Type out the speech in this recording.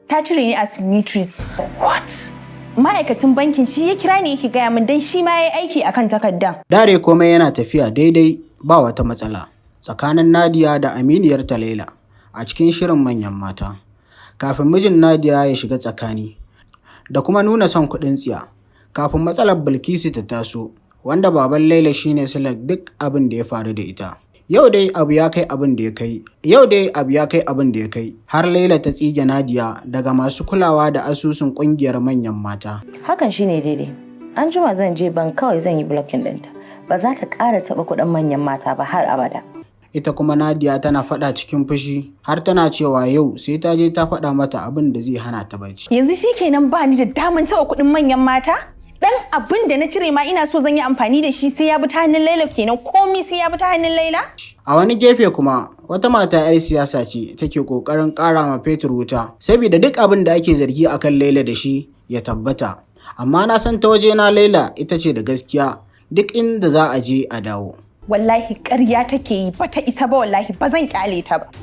Ta cire ni a signatories. What? Ma'aikacin bankin shi ya kira ni yake gaya min, dan shi ma ya yi aiki akan takardan. Dare komai yana tafiya daidai, ba wata matsala tsakanin Nadiya da aminiyarta Laila a cikin shirin Manyan Mata. Kafin mijin Nadiya ya shiga tsakani da kuma nuna son kuɗin tsiya, kafin matsalar Bilkisu ta taso, wanda baban Laila shine silar duk abin da ya faru da ita. Yau dai abu ya kai abin da ya kai. Yau dai abu ya kai abin da ya kai. Har Laila ta tsige Nadiya daga masu kulawa da asusun ƙungiyar Manyan Mata. Hakan shine daidai. An jima zan je bank kawai zan yi blocking ɗinta. Ba za ta ƙara taɓa kuɗin Manyan Mata ba har abada. Ita kuma Nadiya tana faɗa cikin fushi, har tana cewa yau sai ta je ta faɗa mata abin da zai hana ta bacci. Yanzu shikenan, ba ni da daman taɓa kuɗin Manyan Mata? Dan abin da na cire ma ina so zan yi amfani da shi, sai ya bi ta hannun Laila kenan, komi sai ya bi ta hannun Laila? A wani gefe kuma, wata mata 'yar siyasa ce take ƙoƙarin ƙara ma fetur wuta, saboda duk abin da ake zargi akan Laila da shi ya tabbata. Amma na san ta wajena Laila ita ce da gaskiya duk inda za a je a dawo. Wallahi ƙarya take yi, bata isa ba, wallahi ba zan kyale ta ba.